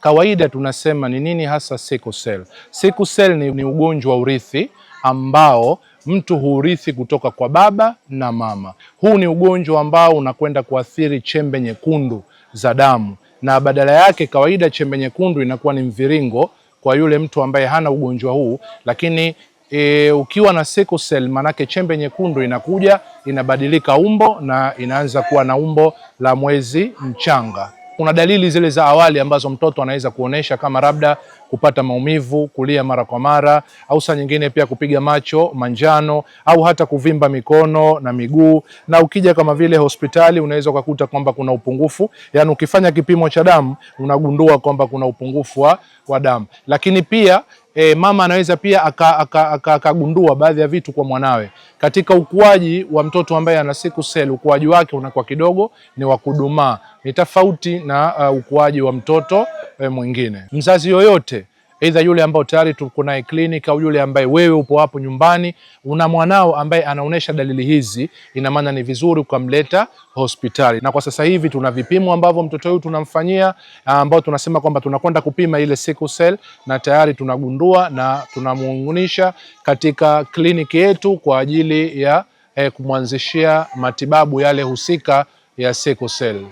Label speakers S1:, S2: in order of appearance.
S1: Kawaida tunasema ni nini hasa sickle cell? Sickle cell ni ugonjwa wa urithi ambao mtu huurithi kutoka kwa baba na mama. Huu ni ugonjwa ambao unakwenda kuathiri chembe nyekundu za damu, na badala yake kawaida chembe nyekundu inakuwa ni mviringo kwa yule mtu ambaye hana ugonjwa huu, lakini ukiwa na sickle cell manake chembe nyekundu inakuja inabadilika umbo na inaanza kuwa na umbo la mwezi mchanga. Kuna dalili zile za awali ambazo mtoto anaweza kuonesha kama labda kupata maumivu, kulia mara kwa mara, au saa nyingine pia kupiga macho manjano au hata kuvimba mikono na miguu. Na ukija kama vile hospitali unaweza ukakuta kwamba kuna upungufu, yani ukifanya kipimo cha damu unagundua kwamba kuna upungufu wa damu. Lakini pia mama anaweza pia akagundua baadhi ya vitu kwa mwanawe. Katika ukuaji wa mtoto ambaye ana sickle cell, ukuaji wake unakuwa kidogo ni wa kudumaa, ni tofauti na ukuaji wa mtoto mwingine. Mzazi yoyote, aidha yule ambao tayari tuko naye clinic au yule ambaye wewe upo hapo nyumbani una mwanao ambaye anaonesha dalili hizi, ina maana ni vizuri ukamleta hospitali. Na kwa sasa hivi tuna vipimo ambavyo mtoto huyu tunamfanyia, ambao tunasema kwamba tunakwenda kupima ile sickle cell, na tayari tunagundua na tunamuunganisha katika kliniki yetu kwa ajili ya kumwanzishia matibabu yale husika ya sickle cell.